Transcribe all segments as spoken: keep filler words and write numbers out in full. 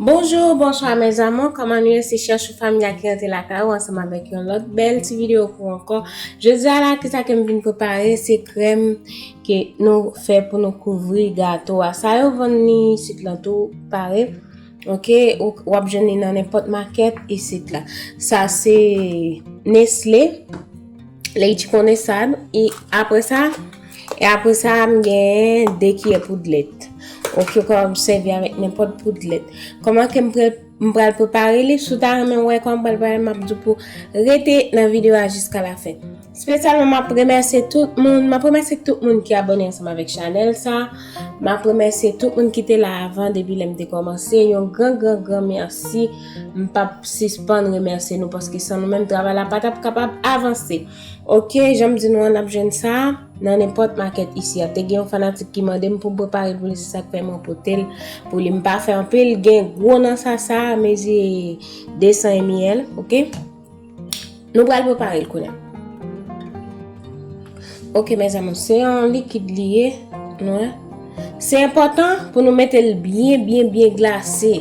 Bonjou, bonswa mes amours, kòman nou ye? Se Chèchou Familya ki rantre lakay ou ansanm avèk yon lòt bèl ti videyo pou ankò. Jodi a la, kisa ke m vin prepare? Se krèm ke nou fè pou nou kouvri gato a. Sa yo vann li isit lan tou pare. Ok, ou, w ap jwenn li nan nenpòt makèt isit la. Sa se Nestlé, leite condensado, e apre sa, e apre sa, m gen de kiyè poud lèt. Ok, ou kapab sèvi avèk nenpòt poud lèt. Kòman ke m pre-, m pral prepare li? Si w ta renmen wè kòman m pral prepare, m ap di w pou rete nan videyo a jiska la fen. Espesyalman, m ap remèsye tout moun, m ap remèsye tout moun ki abòne ansanm avèk chanèl sa. M ap remèsye tout moun ki te la avan depi lè m te kòmanse. Yon gran, gran, gran mèsi. M p ap sispann remèsye nou paske san nou menm, travay la pa t ap kapab avanse. Ok, jan m di nou an, n ap jwenn sa nan nenpòt makèt isi a. Te gen yon fanatik ki mande m pou m prepare l pou li, se sa k fè mwen pote l pou li. M pa fè anpil, gen gwo nan sa, sa mezi de san mililitre, ok? Nou pral prepare l kounye a. Ok, mes amours, se yon likid li ye, nou wè. Se enpòtan pou nou mete l byen, byen, byen glase.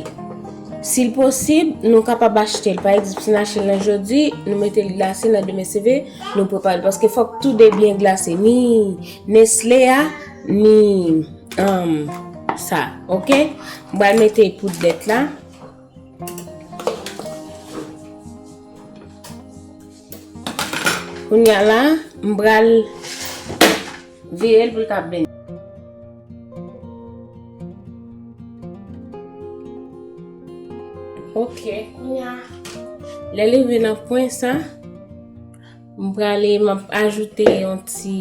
Si l posib, nou kapab achte l. Pa egzanp, si n achte l nan jodi, nou mete l glase, nan demen seve, nou prepare l. Paske fòk tou de byen glase. Ni Nestlé a, ni, um, sa. Ok? M pral mete poud lèt la. Kounye a la, m pral vire l pou l ka blende. Ok, kounye a, lè l rive nan pwen sa, m prale, m ap ajoute yon ti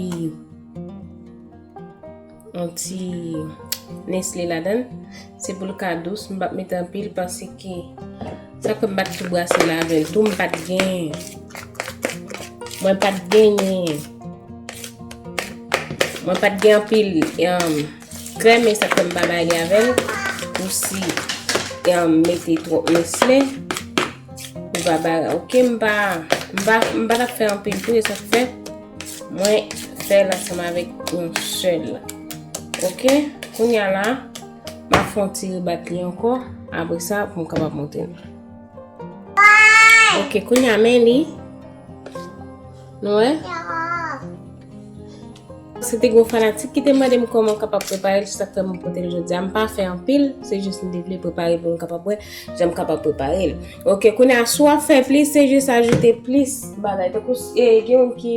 yon ti Nestlé ladan l. Se pou l ka dous, m p ap mete anpil paske sa fè m pa t tou brase l avè l tou, m pa t gen, mwen pa t genyen, mwen pa t gen anpil, um, krèm, e sa fè m pa bay li avè l. Pou si, um, mete twòp Nestlé, m pa bay, ok, m pa, m pa, m pa t ap fè anpil tou, e sa fè mwen fè l ansanm avèk yon sèl. Ok, kounye a la, m ap fè yon ti rebat li ankò. Apre sa, pou m kapab montre nou. Ok, kounye a, men li. Nou wè? Se te gwo fanatik ki te mande m kòman m kapab prepare l, se sa k fè m pote l jodi a. M pa fè anpil, se jis m te vle prepare pou nou kapab wè jan m kapab prepare l. Ok, kounye a, si w ap fè plis, se jis ajoute plis bagay. Tankou, e, gen youn ki,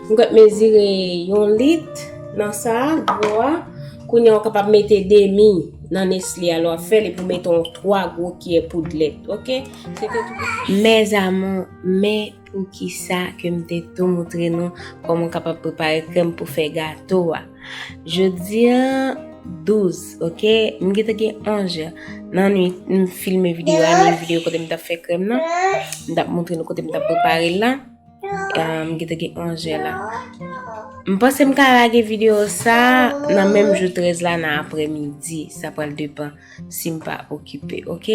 m kwè mezire yon lit nan sa a, gwo a. Kounye a, w kapab mete demi nan Nestlé a, lè w ap fè l, epi w mete yon twa gwo kiyè poud lèt. Ok? Se te tou. Mes amours, men poukisa ke m te tou moutre nou kòman w kapab prepare krèm pou fè gato a. Jodi a, douz, ok? M gentan gen onz è. Nan nwit, m filme videyo a, nan videyo kote m t ap fè krèm nan. M t ap moutre nou kote m t ap prepare l la. Ah, m gentan gen onz è la. M panse m ka lage videyo sa nan menm jou trèz la nan aprèmidi. Sa pral depann si m pa okipe, ok?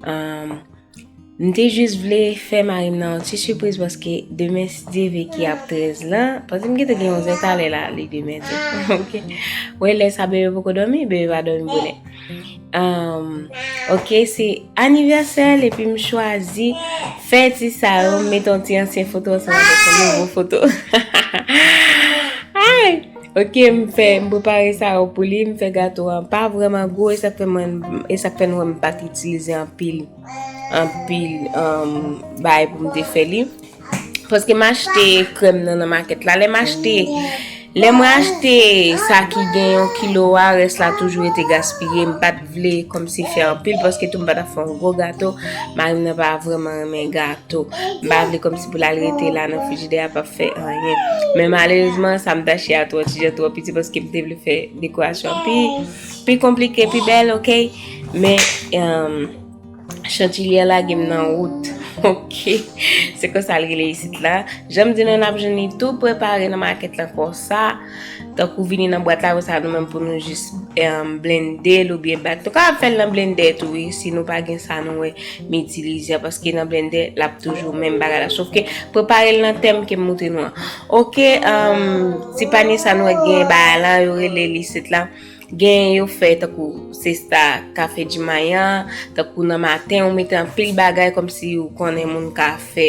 Ah, M te jis vle fè mari m nan yon ti sipriz paske demen, si Dye vle, ki ap trèz lan, paske m gentan gen onz è talè la, li demen tou. Ok. Wè, lè sa bebe poko dòmi, bebe pa dòmi bonè. Um, ok, se anivèsè l, epi m chwazi fè ti sa yo, m mete yon ti ansyen foto ansanm avèk yon nouvo foto. Ay! Ok, m fè, m prepare sa yo pou li, m fè gato an pa vrèman gwo, e sa k fè mwen, e sa k fè nou wè m pa t itilize anpil, anpil, um, bagay pou m te fè li. Paske m achte krèm nan nan makèt la. Lè m achte, lè mwen achte sa ki gen yon kilo a, rès la toujou rete gaspiye. M pa t vle kòmsi fè anpil, paske tou m pa t ap fè yon gwo gato. Mari m nan pa vrèman renmen gato. M pa vle kòmsi pou l al rete la nan frijidè a, p ap fè anyen. Men malerezman, sa m t achte a twò ti jan, twò piti, paske m te vle fè dekorasyon pi, pi konplike, pi bèl, ok? Men, um, chantilyè lage m nan wout. Ok. Se konsa l rele isit la. Jan m di nou, n ap jwenn li tou prepare nan makèt la konsa. Tankou vini nan bwat la, konsa nou menm pou nou jis, em, blende l oubyen bat. Nou kapab fè l nan blendè tou, wi, si nou pa gen sa nou wè m itilize a, paske nan blendè, l ap toujou menm bagay la. Sof ke prepare l nan tèm ke m montre nou an. Ok, em, ti panye sa nou wè gen bagay la, yo rele l isit la. Gen yo fè tankou se sa kafe di mayan, tankou nan maten ou mete anpil bagay kòmsi ou konnen moun ka fè,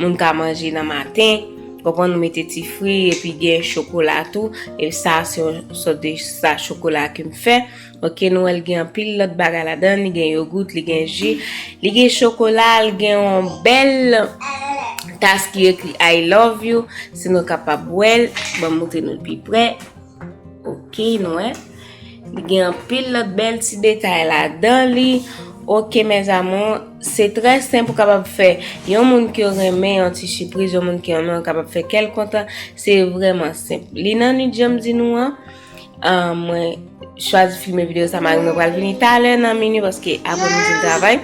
moun ka manje nan maten. Konprann, ou mete ti fri epi gen chokola tou. E sa se yon sòt de sa chokola ke m fè. Ok, nou wè l gen anpil lòt bagay ladan, li gen yogout, li gen ji, li gen chokola, li gen yon bèl tas ki ekri I love you. Si nou kapab wè l, ban m montre nou l pi prè. Ok, nou wè. Li gen anpil lòt bèl ti detay ladan li. Ok, mes amours, se trè senp ou kapab fè. Yon moun ki renmen yon ti sipriz, yon moun ki renmen ou kapab fè kè l kontan, se vrèman senp. Li nan nuit jan m di nou an. Ah, mwen chwazi filme videyo sa, mari mwen pral vini talè nan minui paske apre midi l travay.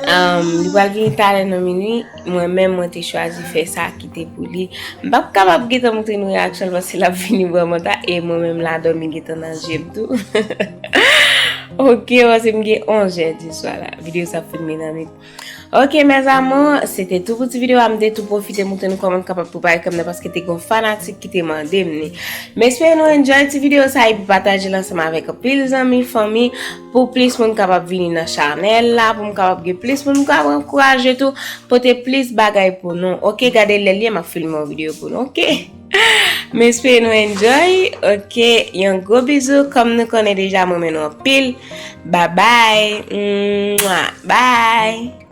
Um, li pral vini talè nan minui. Mwen menm, mwen te chwazi fè sa ki te pou li. M p ap kapab gentan montre nou reaksyon l paske l ap vini vrèman ta. E mwen menm la, dòmi gentan nan je m tou. Ok, paske m gen onz è di swa la. Videyo sa ap filme nan nuit. Ok, mes amours, se te tou pou ti videyo a. M te tou pwofite montre nou kòman m kapab prepare kè m nan paske te gen yon fanatik ki te mande m li. M espere nou enjoy ti videyo sa epi pataje l ansanm avèk anpil zanmi, fanmi, pou plis moun kapab vini nan chanèl la, pou m kapab gen plis moun, m kapab ankouraje tou, pote plis bagay pou nou. Ok, gade lè l ye, m ap filme yon videyo pou nou, ok? M espere nou enjoy, ok? Yon gwo bizou, kòm nou konnen deja, m renmen nou anpil. Babay! Mwah! Bye!